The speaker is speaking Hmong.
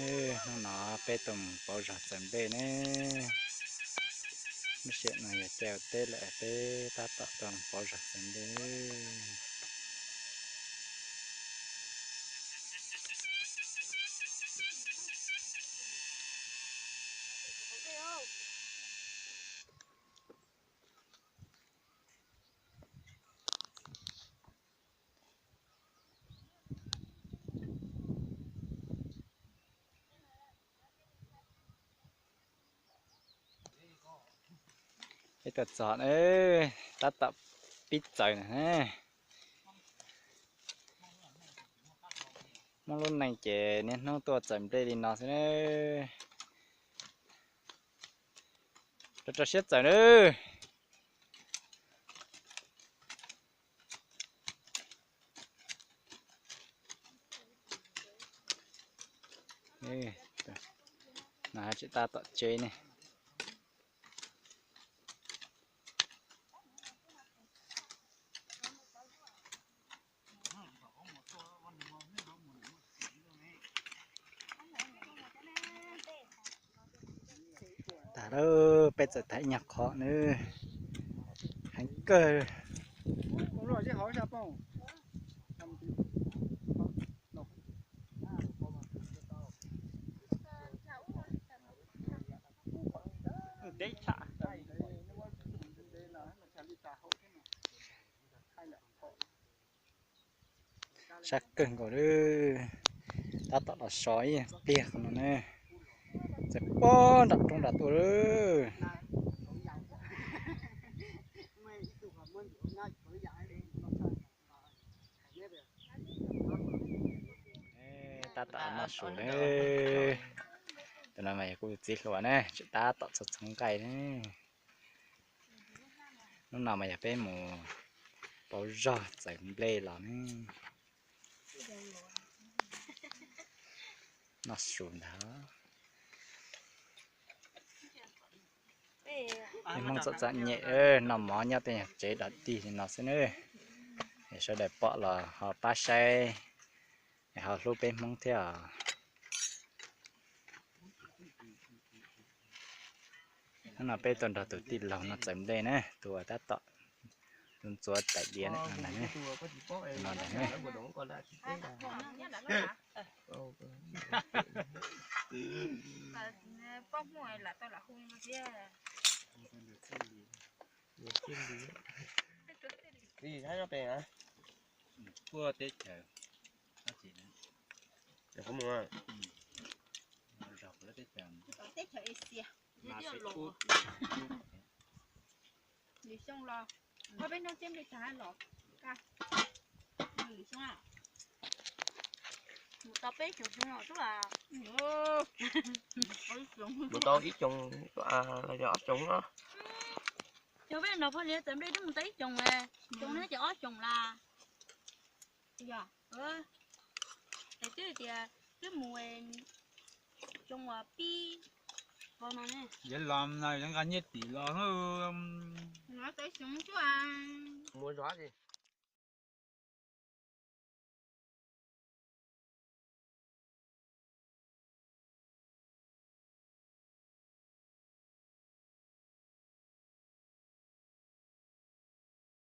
Hnub no peb tuaj mus pauv zog txawm nplej ne. Lub sij hawm no yog caij ua teb lawm, peb tab tom tuaj mus pauv zog txawm nplej. Peb tuaj txog, tab tom pib txawm na. Muaj lub neej ces niaj hnub tuaj txawm nplej li no xwb na. Rau rau siab txawm na. No tseem tab tom tseb ne. Tag lawm, peb txawm tham ib nyuag qho na. Heev kawg. Sab kawg nkaus lawm. Tab tom los so ib pliag qhov no ne. Txawm pob nram roob nram tuaj lawm. Tab tom noj su na. Tus no mas yog kuv txiv hluas na, tseem tab tom txhoov txhoov nqaij ne. Hnub no mas yog peb mus pauv zog txawm nplej los ne. Noj su ntag. Peb Hmoob txom txom nyem, noj mov nyob tej nyuag tsev dog dig li no xwb na. Es sawv daws pom los ho pab saib, es ho hlub peb Hmoob thiab os. Hnub no peb tuaj nrog tus tij laug no txawm nplej na, tus uas tab tom ntxuav tais diav ntawm no ntag ne. Tus no ntag ne. Puag teb chaws, zog puag teb chaws, Lwm xyoo los, ua peb noj tsiab nplej tag los, lwm xyoo, mus tau peb xyoos xyoo los xwb as. Mus tau ib xyoos los yog ob xyoos os. Cov peb no phob liab txawm nplej twb mus tau ib xyoos, xyoo no ces ob xyoos las. Yog, es twb tias twb mus xyoo uas pib, qhov no ne. Yog los no yog nqa nyiaj tim los. Tau ib xyoos xwb as. Mus zov.